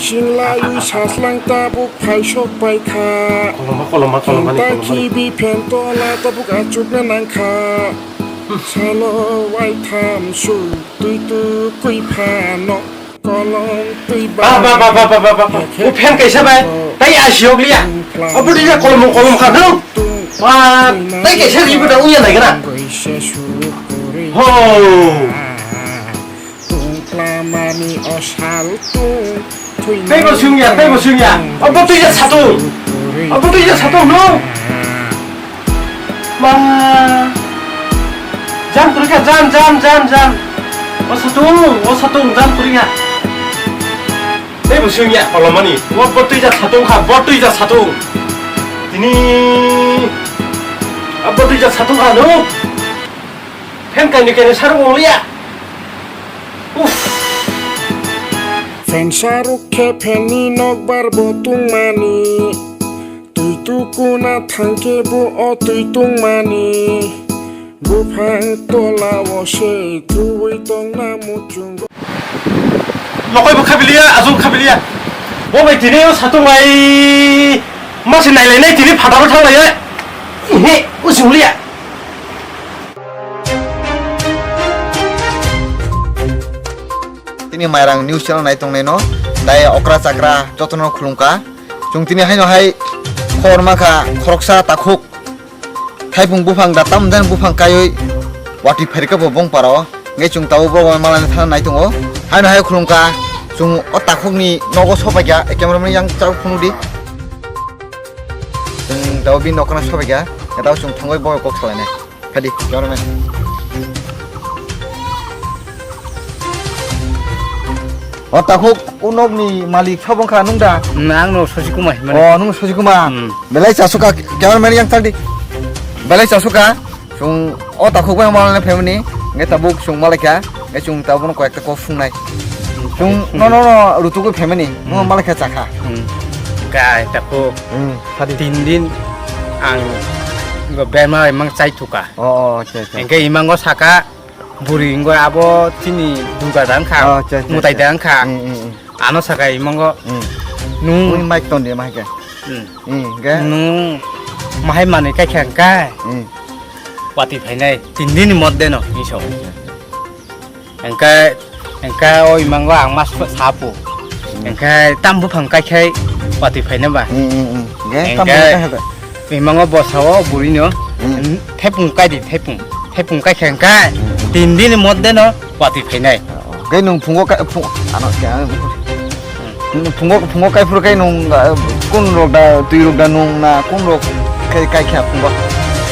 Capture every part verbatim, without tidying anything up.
Singlaiwi saslang tabuk phaisok paikha. Koloma, koloma, koloma ni, koloma ni. Thanki bi phen tola tabuk achukna nangkha. Salo waitham su twi tukwi phano. Kolom twi ba, ba, ba. O phen kaisa bai. Tai asiyok liya. Obo dija kolom, kolom kha no. Ba, tai kaisa ribu da uya nai gana. Ho. Tungklamani o saltung thwina. Teibo sungya, teibo sungya. Obo tuija satung. Obo tuija satung no. Ma. Jam kurikha, jam, jam, jam, jam. O satung, o satung, jam kurikha. Teibo sungya kolomani. Obo tuija satung kha, bo tuija satung. Tini. Obo tuija satung kha no. Phen kaini kaini sarung wng liya. Uff. Phen saruk khe phenni nokbar bo tungmani. Twi tukuna thangkhe bo o twi tungmani. Buphang tola o se tuwi tongna muchungo. Nokoi bo khabiliya, aswk khabiliya. Bo bai tini o satung bai masi nailainai tini phataro thanglaiya. Ihi, usung liya. Tini Mairang news channel nai tongnaino, tai okra chakra jotono khulumkha. Chwng tini haino hai khor mankha khoroksa takhuk. Thaipung buphang da tam jani buphang kaiwi watwi phairikha bo bongparo. Hwnkhe chwng tabuk bo malani thana nai tongo. Haino hai khulumkha chwng o takhukni nogo sopaikha, camera mani yang chao phunukdi. Chwng tabuk bini nokno sopaikha, tabuk chwng thangwi bo kok salainai. Phadi, cameraman. O takhuk, o nokni malik sabo wngkha nung da? Na, ang no Sosi Kumar hinmani. O, nung Sosi Kumar. Hmm. Belai chasukha, cameraman yang thardi. Belai chasukha. Chwng o takhuk bai malna phaimani, hwnkhe tabuk chwng malaikha, hwnkhe chwng tabukno koi ekta kok sungnai. Hmm. Chwng no, no, no, rutugwi phaimani, no, hmm, malaikha chakha. Hmm. Kai takhuk. Hmm, sadi. Tin din ang go bema mang chai thuka. O, o, acha, acha. Hwnkhe imango saka, buri wngwi abo chini duga da wngkha, oh, acha, acha, mutai acha, da wngkha. Mm, mm, mm. Ano saka imango, mm, nung, nung mic ton de, mic. Mm. Mm, ge? Nung mahai manwi kaikha hwnkhe, mm, watwi phainai tin din ni modde no, hinwi sa. Hwnkhe, hwnkhe o imango ang ma sa-, sapu. Mm. Hwnkhe tam buphang kaikhai watwi phainai ba. Mm, mm, mm. Ge, tam hwnkhe buphang kaikhai ba. Imango bwsao bwrwino, hmm, thepung kaidi, thepung. Thepung kaikha hwnkhe, hmm, tin din ni modde no watwi phainai. Hwnkhe nwng phungo kai, phung-, ano khe, hmm, phungo, phungo kai phuru khe nwng, ah, kun rok da, twi rok da nwng na, kun rok khai, kaikha phungo?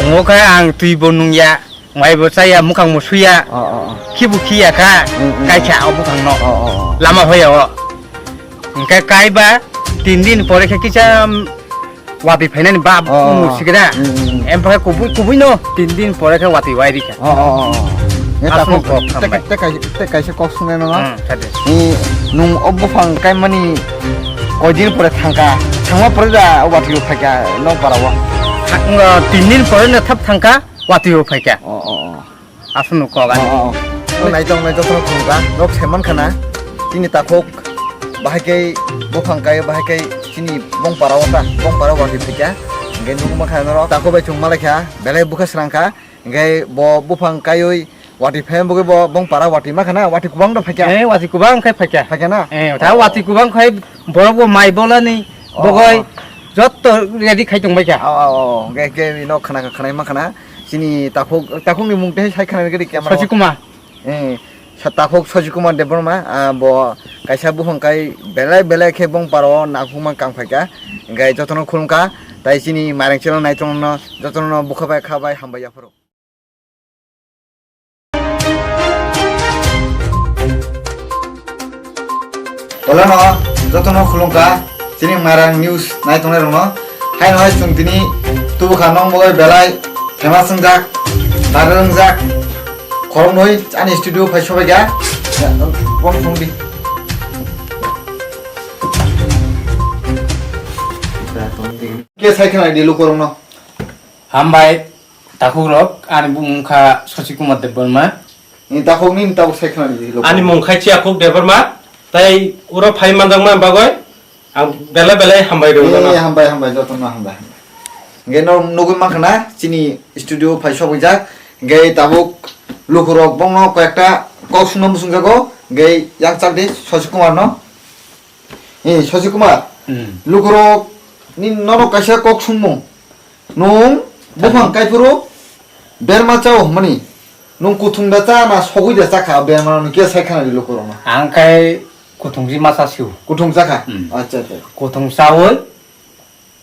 Phungo khe ang twi bo nungya. Mai bo chaya, mukhang bo suya, oh, oh, oh, khibu khiya kha, mm, mm, kaikha o bukhang no. Oh, oh, oh. Lama hoya o. Hwnkhe kaiba tin din pore khe kisa, um, watwi phainani ba, oh, oh, musikra. Mm, mm, mm. Em pore kubui, kubui no tin din pore khe watwi wai rikha. Oh, oh, oh, oh. Aswk takhuk kok te, hambai. Te, te kai-, te kaisa kok sungnai no. Hmm, sadi. Ni nung o buphang kaimani koi din pore thangkha. Thangma pore da watwi phaikha nok bara o. Tha-, uh, tin din pore no thap thangkha. Watwi o phaikha. Oh, oh, oh. Aswk nuk kok ani. Oh, oh, oh. Nai tong nai joto khulumkha. Nok saiman khana. Chini takhuk bahai khe buphang kai, bahai khe chini bongpara o ta. Bongpara watwi phaikha. Hwnkhe nuk mankha norok. Takhuk bai chwng malaikha. Belai bwkha srangkha. Hwnkhe bo buphang kaiwi watwi phaima bagwi bo bongpara watwi mankha na. Watwi kwbang no phaikha. Eh, watwi kwbang khai phaikha. Phaikha na? Eh, ta watwi kwbang khai borok bo mai bolani. Oh, bogoi, oh, oh. Jotto ready khai tongbaikha. Oh, oh, oh. Hwnkhe, hwnkhe nok khana, khana mankha na. Chini takhuk, takhukni mung tei sai khana gede camera. Sosi Kumar. Eh, sa takhuk Sosi Kumar Debbarma, ah, bo kaisa buphang kai belai belai khe bongparo nakhukma kang phaikha. Hwnkhe jotono khulumkha, tai chini Mairang channel naitongno jotono bwkha bai kha bai hambai yaphuru. Tolano jotono khulumkha chini Mairang news nai tongnai rokno. Haino hai chwng tini tubukha nong bogoi belai famous wngjak, viral wngjak. Khoroknwi ani studio phai sobaikha. Bom thungdi. Ke sai khna di lukurokno. Hambai. Takhuk rok, ani bumung wngkha Sosi Kumar Debbarma. Ni takhuk ni tabuk sai khna di, ani mung khai Chiyakhuk Debbarma, tai uro phai manjakma bagoi, Ang belai belai hambai rw Eh, mano. Hambai, hambai, jotono hambai, hambai. Hingke no nugui mankha na, chini studio phai sogwi jak. Hingke tabuk lukurok bongno koyekta kok sungna musung jago. Hingke yang chak di, Sosi Kumar no. Eh, Sosi Kumar. Hmm. Lukurok ni nono kaisa kok sungmung. Nung buphang kaiphuru berma chao hwnmani. Nung kuthung da cha na sogwi da cha kha berma no khe sai khana di lukurok no. Ang khai kuthung ji ma cha sio. Kuthung cha kha? Hmm. Acha, acha. Kuthung chawi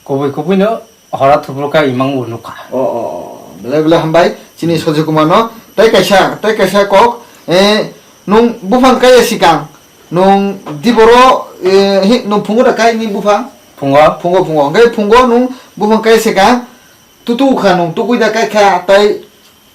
kubui kubui no hora thubru kha imang u nukha. O, o, o. Belai belai hambai chini Sosi Kumar no. Tai kaisa, tai kaisa kok, eh, nung buphang kaiya sikang. Nung diboro, eh, hi, nung phungo da kai ni buphang? Phungo. Phungo, phungo. Hingke phungo nung buphang kai seka, tutu kha nung tukui da kai kha, tai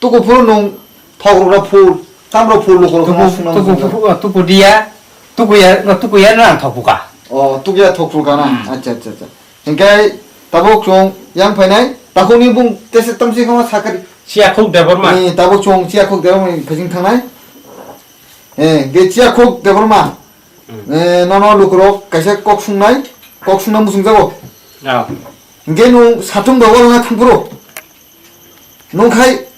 tuku phuru nung thok rok phul, tam rok phul lukurok Tuku, no suna tuku, musung. Tuku, tuku dia, tuku ya, no, tuku ya no ang thok buka. O, tuku ya thok phul ka na? Hmm. Acha, acha, acha. Hingke tabuk chwng yang phainai, takhuk ni bung tese tamsi kama sakari. Chiyakhuk Debbarma. Ni tabuk chwng Chiyakhuk Debbarma ni phajing thangnai. Eh, ge Chiyakhuk Debbarma. Hmm. Eh, nono lukurok kaisa kok sungnai, kok sungna musung jago. Ah. Hingke nung satung bai walna thangphuru. Nung khai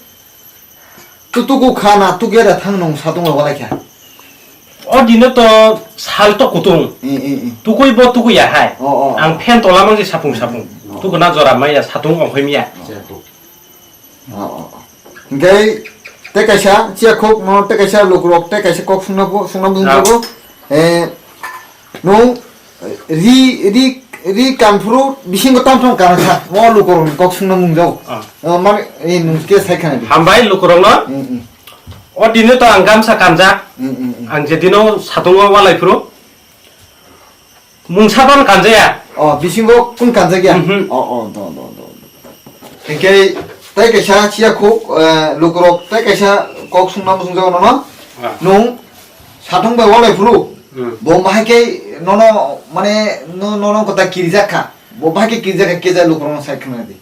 tutuku kha na tukya da thang nung satung bai walai kha. O dino to sal to kutung. Eh, eh, eh. Tukui bo tukui ya hai. Oh, oh, oh. Ang phen tola mang je sapung sapung. Oh. Tukuna jora maya satung ongkhoi miya. Oh. Oh, oh, oh. Hingke te kaisa Chiyakhuk no te kaisa lukurok te kaisa kok sungna bo, sungna bo Ah. sungjago. Eh, nung ri, ri, ri kanphuru bisingo tam tam kana kha. Mo lukurok kok sungna mung jago. Ah. Oh, mane, eh, nung ke sai khana di. Hambai lukurok no. Mm, mm. O dino to ang gamsa kanjak. Mm, mm, mm. Ang je dino satungo walai phuru. Mungsa ban kanjaya. Oh, bisingo kun kanjakya? Mhm. Oh, oh, do, do, do, do. Hingke tai kaisa Chiyakhuk, eh, lukurok tai kaisa kok sungna musung jago nono. Ah. Nung satung bai walai phuru. Hmm. Bo bahai ke nono, mane, no, nono kota kirijak kha. Bo bahai ke kirijak kha, keja lukurok no sai khna di.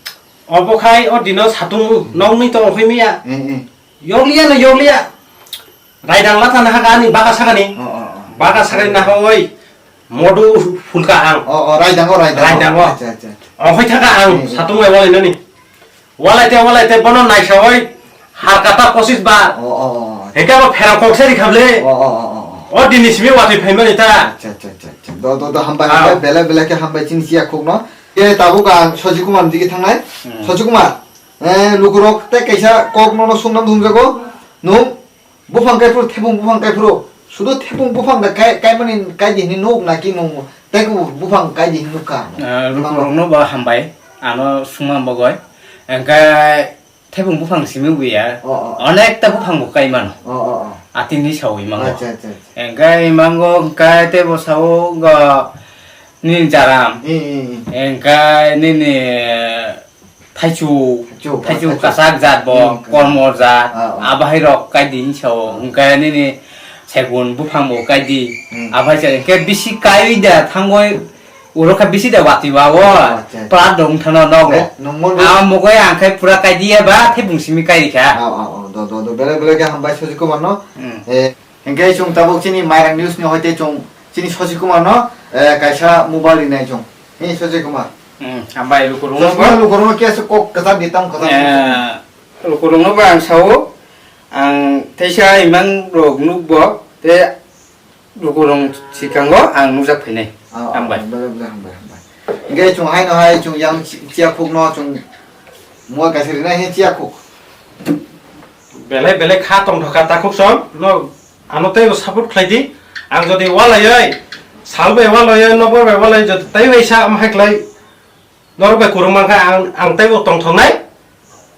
Obo khai o dino satung nokni tong phai miya. Eh, eh. Yokliya no yokliya. Raidang latha na haga ani baka sagani. Oh, oh, oh. Baka sagani na hoi. Modu fulka ang. Oh, oh, raidang, oh, raidang. Raidang, oh. Acha, acha, acha. Oh, hoi thaka ang, Hmm. satung bai walai nani. Walai te, walai te, bono naisa hoi. Har kata posis ba. Oh, oh, oh, oh. Heka ba phera kok seri khable. Oh, oh, oh, oh, oh. O dini simi watui phaimani ta. Acha, acha, acha, acha. Do, do, do, hambai, Ah. hambai, belai, belai ke hambai chini Chiyakhuk no. Ke tabuk ang Sosi Kumar digi thangnai. Hmm. Sosi Kumar. Eh, lukurok te kaisa kok nono sungna bumjago. Nung buphang kaiphuru, thebung buphang kaiphuru. Sudu thebung buphang da kai, kaimani kaidi hini nuk naki nung tei kubu buphang kaidi hini nukha. Ah, lukurokno ba hambai. Ano sungma bogoi. Engkai thebung buphang simi buya. Oh, oh. Onekta buphang bo kaimano. Oh, oh, oh. Atini sawi mango. Acha, acha, acha. Engkai mango, engkai tebo sao go nini jaram. Hmm, hmm, hmm. Engkai nini Thaichu, Thaichu, thaichu thaichu. Kasak jat bo, Hmm, hmm. Kormo jat, Ah, ah. Abahairok kaidi hinsa o, hwnkhe nini segun buphang bo kaidi, Hmm. Abahai se hwnkhe bisi kai da thangoi, uro khe bisi da watwi ba o, Oh, acha, acha. Plat dong thano nog Eh, rok. Nungmo Ah, mokoi ang khai pura kaidi ya ba, thebung simi kai kha. Ah, ah, ah, do, do, do, bele, bele khe hambai Sosi Kumar no. Hmm. Eh, Hingke chwng tabuk chini Mairang News ni hoite chwng chini Sosi Kumar no, eh, kaisa mobile rinai chwng. Hi Sosi Kumar. Hmm, hambai lukurok Sosi no Kumar bo. Lukurok no kesa kok kwchak di tam kwchak di. Eh, lukurok no bo ang sao, ang teisa imang rok nuk bo, te lukurok sikango ang nukjak phainai. Ah, ah, hambai. Hambai, hambai, hambai, hambai. Hingke chwng haino hai chwng yang chi-, chiyakhuk no chwng mobile kaisa rinai hi chiyakhuk. Belai belai kha tongthokha takhuk som no. Ano teibo support khlai di. Ang jodi walaioi, sal bai walaioi, nokbar bai walaioi, jodi tei bai sa am hai khlai, norok bai kwrwng mankha ang, ang teibo tongthoknai.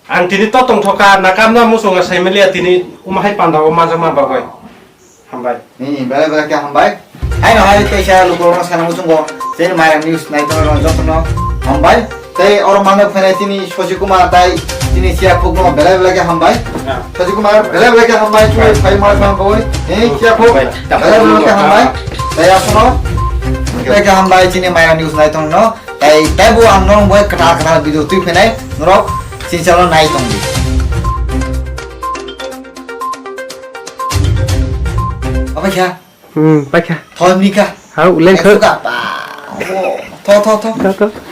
Ang tini to tongthokha, nakamna muchunga saimaliya tini um hai panda o majak ma bagoi. Hambai. Ni, bere bere khe hambai. Haino hai teisa lukurokno sana muchungo, chini Mairang News naitokno jotono hambai. Tei oro mano phainai chini Sosi Kumar tai chini chiyakhukno belai belai khe hambai. Ya. Sosi Kumar belai belai khe hambai, chini Ya. phai ma phang koi. Ni chiyakhuk Hambai. Belai belai khe hambai. Tei asono belai khe hambai chini Mairang News naitokno. Tei tei bo ang norok bai kwtal kwtal video twi phainai norok chini channel nai tongdi. Apa kha? Hmm, paikha. Thon ni kha. Hau, lengkha. Ekso ka pa. Tho, tho, tho. Tho, tho.